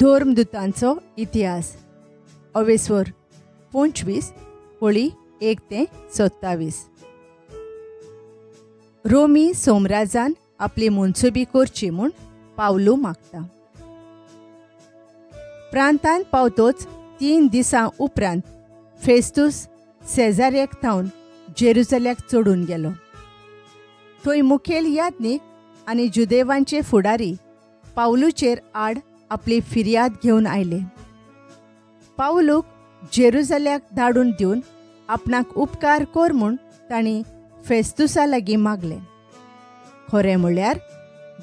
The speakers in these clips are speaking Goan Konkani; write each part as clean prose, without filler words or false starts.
धर्मदुतांचो इतिहास अवेस्वर 25 होळी 1 ते 27. रोमी सोमराजान आपली मनसुबी करची म्हूण पावलू मागता. प्रांतांत पावतोच 3 दिसां उपरांत फेस्तूस सेजार्याक थावन जेरुजल्याक चडून गेलो. थंय मुखेल याज्ञीक आनी जुदेवांचे फुडारी पावलूचेर आड आपली फिर्याद घेवन आयले. पावलूक जेरुजल्याक धाडून दिवन आपणाक उपकार कर म्हूण तांणी फेस्तुसा लागीं मागलें. खरें म्हळ्यार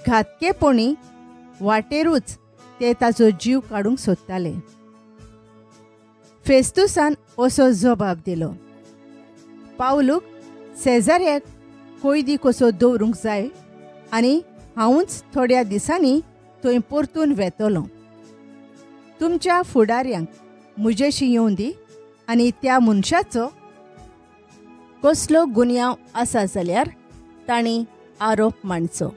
घातकेपणी वाटेरूच ते ताचो जीव काडूंक सोदताले. फेस्तुसान असो जबाब दिलो, पावलूक सेजार्याक कोयदी कसो दवरूंक जाय आनी हांवूच थोड्या दिसांनी थंय परतून वेतलो. तुमच्या फुडाऱ्यांक म्हजेशी येवं दी आनी त्या मनशाचो कसलो गुन्यांव आसा जाल्यार तांणी आरोप मांडचो.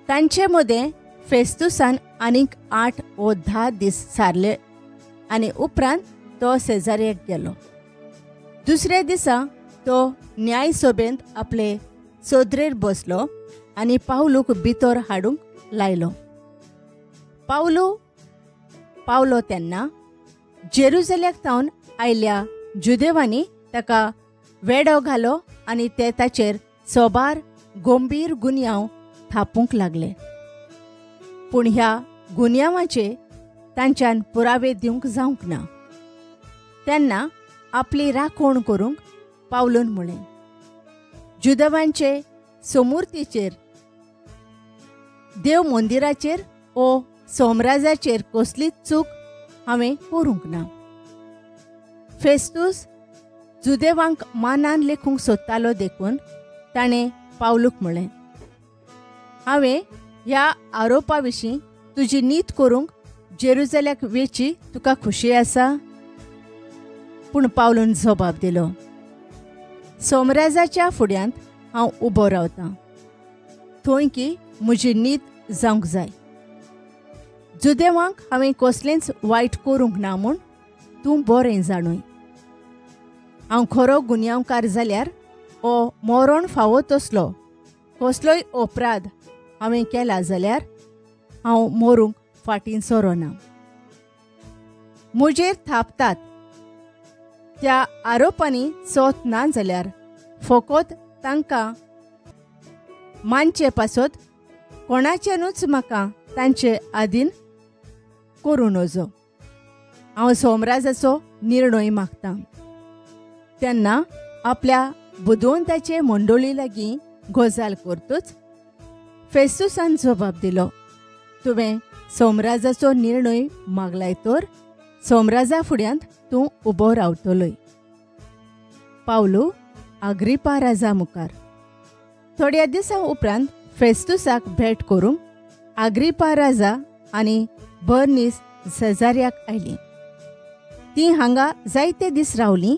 तांचे मदें फेस्तुसान आनीक 8 ओ 10 दीस सारले आनी उपरांत तो सेजार्याक गेलो. दुसऱ्या दिसा तो न्यायसभेंत आपले सोदरेर बसलो आनी पावलूक भितर हाडूंक लायलो. पावलू पावलो तेन्ना जेरुजल्याक थावन आयल्या जुदेवांनी ताका वेडो घालो आनी ते ताचेर सोबार गंभीर गुन्यांव थापूंक लागले. पूण ह्या गुन्यांवाचे तांच्यान पुरावे दिवंक जावंक ना. तेन्ना आपली राखण करूंक पावलून म्हळें, जुदेवांचे सोमुर्तीचेर, देव मंदिराचेर ओ सोमराजाचेर कसलीच चूक हांवें करूंक ना. फेस्तूस जुदेवांक मानान लेखूंक सोदतालो देखून ताणें पावलूक म्हळें, हांवें ह्या आरोपा विशीं तुजी नीत करूंक जेरुजल्याक वेची तुका खुशी आसा? पूण पावलून जबाब दिलो, सोमराजाच्या फुड्यांत हांव उबो रावतां, थंय की म्हजी नीत जावंक जाय. जुदेवांक हांवें कसलेंच वायट करूंक ना म्हूण तूं बरें जाणूय. हांव खरो गुन्यांवकार जाल्यार ओ मरण फावो तसलो कसलोय अपराध हांवें केला जाल्यार हांव मरूंक फाटीं सरोना. म्हजेर थापतात त्या आरोपांनी सोत ना जाल्यार फकत तांकां मानचे पासत कोणाच्यानूच म्हाका तांचे आदीन करूं नजो. हांव सोमराजाचो निर्णय मागतां. तेन्ना आपल्या बुदवंताचे मंडळी लागीं गजाल करतूच फेस्तुसान जबाब दिलो, तुवें सोमराजाचो निर्णय मागलाय तर सोमराजा फुड्यांत तूं उबो रावतलोय. पावलू आग्रिपा राजा मुखार. थोड्या दिसां उपरांत फेस्तुसाक भेट करूंक आग्रिपा राजा आनी बर्नीस सेजार्याक आयलीं. तीं हांगा जायते दीस रावलीं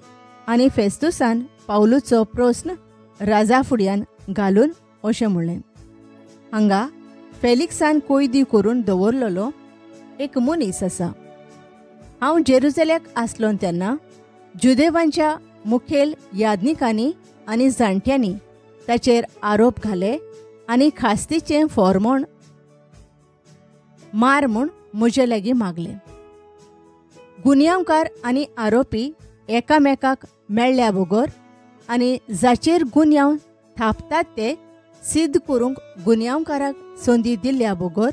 आनी फेस्तुसान पावलूचो प्रस्न राजा फुड्यान घालून अशें म्हणलें, हांगा फेलिक्सान कोयदी करून दवरलेलो एक मनीस आसा. हांव जेरुजल्याक आसलो तेन्ना जुदेवांच्या मुखेल याज्ञिकांनी आनी जाणट्यांनी ताचेर आरोप घाले आनी खास्तीचें फॉर्मोण मार म्हूण म्हजे लागीं मागलें. गुन्यांवकार आनी आरोपी एकामेकाक मेळ्ळ्या बगर आनी जाचेर गुन्यांव थापतात ते सिद्ध करूंक गुन्यांवकाराक संदी दिल्ल्या बगर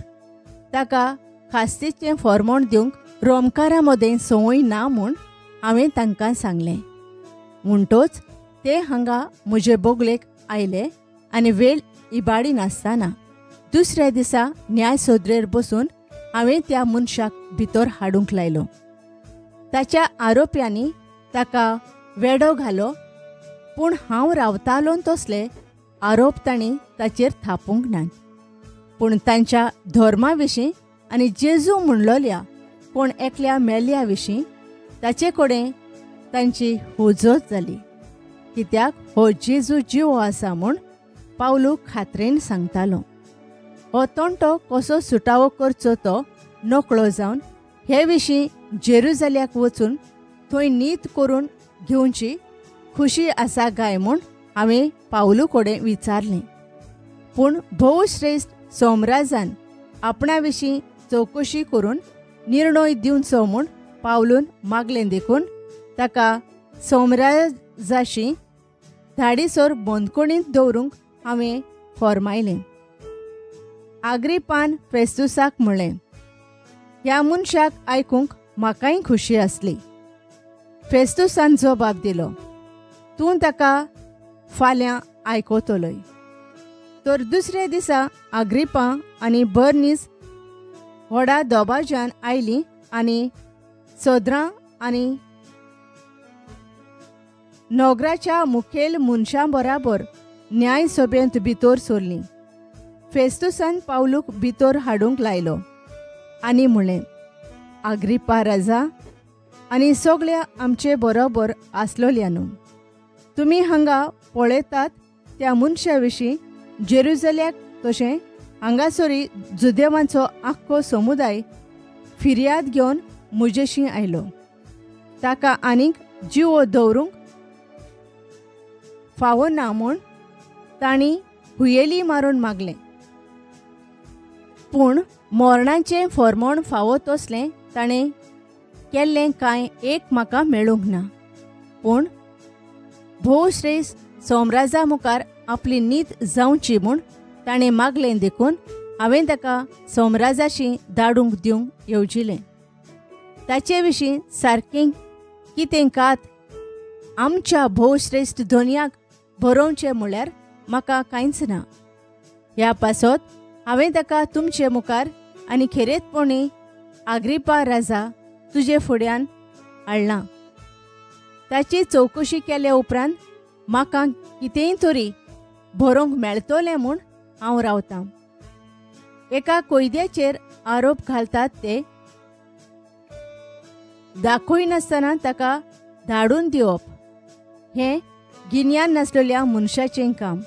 ताका खास्तीचें फॉर्मोण दिवंक रोमकारां मदें संवय ना म्हूण हांवें तांकां सांगलें. म्हणटोच ते हांगा म्हजे बोगलेक आयले आनी वेळ इबाडी नासतना दुसऱ्या दिसा न्याय सोदरेर बसून हांवें त्या मनशाक भितर हाडूंक लायलो. ताच्या आरोप्यांनी ताका वेडो घालो, पूण हांव रावतालो तसले आरोप तांणी ताचेर थापूंक नात. पूण तांच्या धर्मा विशीं आनी जेजू म्हणलोल्या कोण एकल्या मेल्ल्या विशीं ताचे कडेन तांची हुजत जाली, कित्याक हो जेजू जिवो आसा म्हूण पावलू खात्रेन सांगतालो. हो तंटो कसो सुटावो करचो तो नकळो जावन हे विशीं जेरुजाल्याक वचून थंय नीत करून घेवची खुशी आसा काय म्हूण हांवें पावलू कडेन विचारलें. पूण भोवश्रेश्ठ सोमराजान आपणा विशीं चवकशी करून निर्णय दिवचो म्हूण पावलून मागलें देखून ताका सोमराजाशी धाडीसर बंदखणींत दवरूंक हांवें फॉर्मायलें. आग्रिपान फेस्तुसाक म्हळें, ह्या मनशाक आयकूंक म्हाकाय खुशी आसली. फेस्तुसान जबाब दिलो, तूं ताका फाल्यां आयकतलोय. तर दुसऱ्या दिसा आग्रिपा आनी बर्नीस व्हडा दबाज्यान आयलीं आनी सदरां आनी नगराच्या मुखेल मनशां बराबर न्यायसभेंत भितर सरलीं. फेस्तुसान पावलूक भितर हाडूंक लायलो आनी म्हळें, आग्रिपा राजा आनी सगळ्या आमचे बरोबर आसलोल्यानू, तुमी हांगा पळयतात त्या मनशा विशीं जेरुजल्याक तशें हांगासरी जुदेवांचो आख्खो समुदाय फिर्याद घेवन म्हजेशी आयलो. ताका आनीक जिवो दवरूंक फावो ना म्हूण तांणी हुयेली मारून मागलें. पूण मरणाचें फॉर्मोण फावो तसलें ताणें केल्लें कांय एक म्हाका मेळूंक ना. पूण भोवश्रेश्ठ सोमराजा मुखार आपली नीत जावची म्हूण ताणें मागलें देखून हांवें ताका सोमराजाशी धाडूंक दिवंक येवजिलें. ताचे विशीं सारकें कितें कात आमच्या भोवश्रेश्ठ धनयाक बरोवचें म्हळ्यार म्हाका कांयच ना. ह्या पासत हांवें ताका तुमचे मुखार आनी खेरेतपणी आग्रिपा राजा तुजे फुड्यान हाडलां. ताची चवकशी केल्या उपरांत म्हाका कितेंय तरी बरोवंक मेळटलें म्हूण हांव रावतां. एका कोयद्याचेर आरोप घालतात ते दाखयनासतना ताका धाडून दिवप हें गिन्यान नासलेल्या मनशाचें काम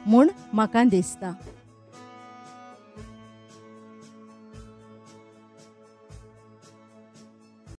म्हूण म्हाका दिसता.